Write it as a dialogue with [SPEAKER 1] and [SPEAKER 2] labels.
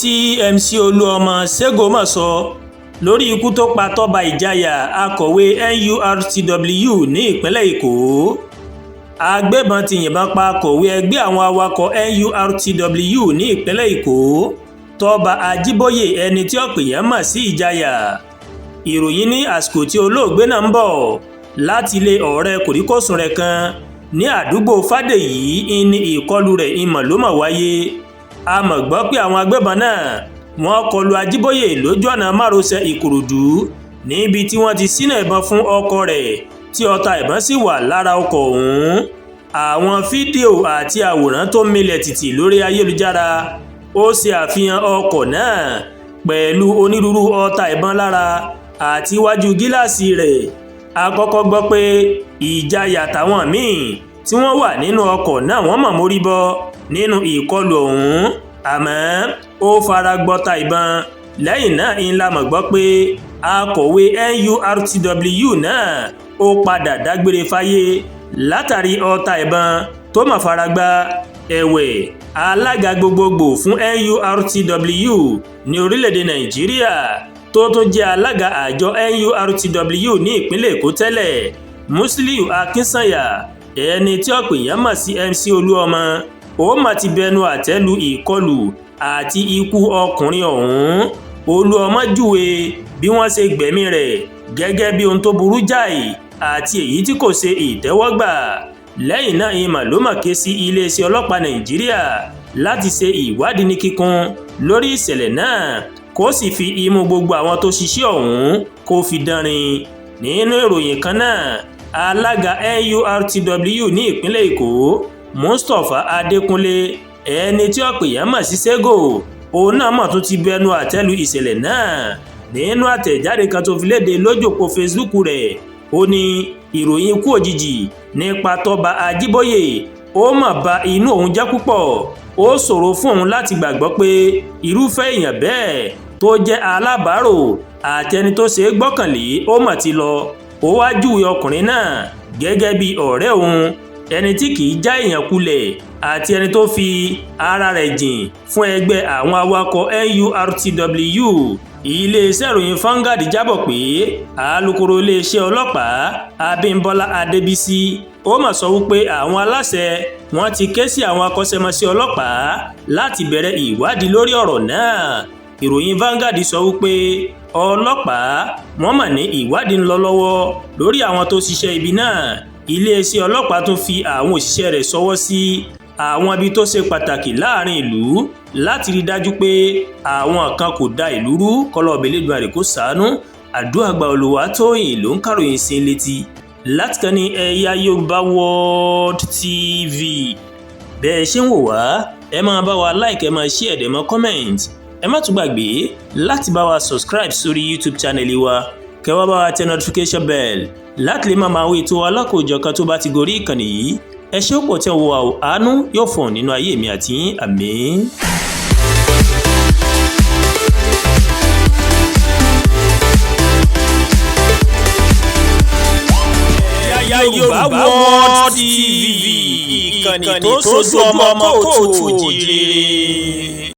[SPEAKER 1] tí MC Olúọmọ Sẹgọmọ sọ lórí ikú tó pa Tọ́ba Ìjayà, akọ̀wé NURTW ní ìpínlẹ̀ Èkó. Agbébọn ti yìnbọn pa akọ̀wé ẹgbẹ́ àwọn awakọ̀ NURTW ní ìpínlẹ̀ Èkó, Tọ́ba Ajíbóyè, ẹni tí ọ̀pọ̀ èèyàn mọ̀ sí Ìjayà. Ìròyìn ní àsìkò tí olóògbé náà ń bọ̀ láti ilé ọ̀rẹ́ kòríkòsùn rẹ̀ kan ní àdúgbò Fàdèyí ní ìkọlù rẹ̀ ìmọ̀ ló mọ̀ wáyé. A mọ̀ gbọ́ pé àwọn agbébọn náà wọ́n kọlu Ajíbóyè lójú ọ̀nà márosẹ̀ Ìkòròdú, níbi tí wọ́n ti ṣínà ìbọn fún ọkọ rẹ̀, tí ọta ìbọn sì wà lára ọkọ̀ ọ̀hún. Àwọn fídíò àti àwòrán tó milẹ̀ tìtì lórí ayélujára ó ṣe àfihàn ọkọ̀ náà pẹ̀lú onírúurú ọta ìbọn lára àti iwájú gíláàsì rẹ̀. A kọ́kọ́ gbọ́ pé Ìjayà táwọn míì tí wọ́n wà nínú ọkọ̀ náà wọ́n mọ̀ mórí bọ́ nínú ìkọlù ọ̀hún, àmọ́ ó fara gbọ́ta ìbọn. Lẹ́yìn náà ń la mọ̀ gbọ́ pé akọ̀wé NURTW náà ó padà dágbére fáyé látàrí ọta ìbọn tó mọ̀ fara gbá. Ẹ̀wẹ̀, alága gbogbogbò fún NURTW ní orílẹ̀-èdè Nàìjíríà, tó tún jẹ́ alága àjọ NURTW ní ìpínlẹ̀ Èkó tẹ́lẹ̀, Musiliu Akínsànyà, ẹni tí ọ̀pọ̀ èèyàn mọ̀ sí MC Olúọmọ, ó mà ti bẹnu àtẹ́ lu ìkọlù àti ikú ọkùnrin ọ̀hún. Olúọmọ júwe bí wọ́n ṣe gbẹ̀mí rẹ̀ gẹ́gẹ́ bí ohun tó burú jáì àti èyí tí kò ṣe ìtẹ́wọ́gbà. Lẹ́yìn náà ìmọ̀ ló mọ̀ ké sí iléeṣẹ́ ọlọ́pàá Nàìjíríà láti ṣe ìwádìí ní kíkún lórí ìṣẹ̀lẹ̀ náà, kó sì fi imú gbogbo àwọn tó ṣiṣẹ́ ọ̀hún kó fi dánrin. Nínú ìròyìn kan náà, alága NURTW ní ìpínlẹ̀ Èkó, Mustapha Adékúnlé, ẹni tí ọ̀pọ̀ èèyàn mọ̀ sí Sego, òun náà mọ̀ tún ti bẹnu àtẹ́ lu ìṣẹ̀lẹ̀ náà. Nínú àtẹ̀jáde kan tó fi léde lójú òpó Facebook rẹ̀, ó ní ìròyìn ikú òjijì nípa Tọ́ba Ajíbóyè ó mà bà inú òun jẹ́ púpọ̀. Ó ṣòro fún òun láti gbàgbọ́ pé irúfẹ́ èèyàn bẹ́ẹ̀ tó jẹ́ alábàárò àti ẹni tó ṣe é gbọ́kànlé ó mà ti lọ. Ó wá júwe ọkùnrin náà gẹ́gẹ́ bí ọ̀rẹ́ òun, ẹni tí kì í já èèyàn kulẹ̀ àti ẹni tó fi ara rẹ̀ jìn fún ẹgbẹ́ àwọn awakọ̀ NURTW. Iléeṣẹ́ ìròyìn Vanguard jábọ̀ pé alūkkóró iléeṣẹ́ ọlọ́pàá Abímbọ́lá Adébísí ó mà sọ wípé àwọn aláṣẹ wọn ti ké sí àwọn akọ́ṣẹ́mọṣẹ́ ọlọ́pàá láti bẹ̀rẹ̀ ìwádìí lórí ọ̀rọ̀ náà. Ìròyìn Vanguard sọ wípé ọlọ́pàá wọ́n mà ní ìwádìí ń lọ lọ́wọ́ lórí àwọn tó ṣiṣẹ́ ibi náà. Iléeṣẹ́ ọlọ́pàá tún fi àwọn òṣìṣẹ́ rẹ̀ ṣọwọ́ sí àwọn ibi tó ṣe pàtàkì láàrin ìlú láti rí dájú pé àwọn kan kò da ìlú rú. Kọlọ́ọ̀bẹ Elédùmarè kó ṣàánú. Àdúràgbà Olúwatóyìn ló ń kàròyìn sí létí láti kàn ní Ẹ̀yà Yorùbá World TV. Bẹ́ẹ̀ ṣe ń wò wá, ẹ máa bá wa like, ẹ máa share, ẹ máa comment. Ẹ má tún gbàgbé láti bá wa subscribe sórí YouTube channel wa, kẹ́ wá bá wa tẹ notification bell láti lè máa wo ètò alákòójọkan tó bá ti gorí ìkànnì yìí. Ẹ ṣé pọ̀ tẹ́ ń wo àánú yóò fọ̀n nínú ayé mi àti yín. Àmín.
[SPEAKER 2] Yorùbá World TV, ìkànnì tó sojú ọmọ kóòtù òjìrè.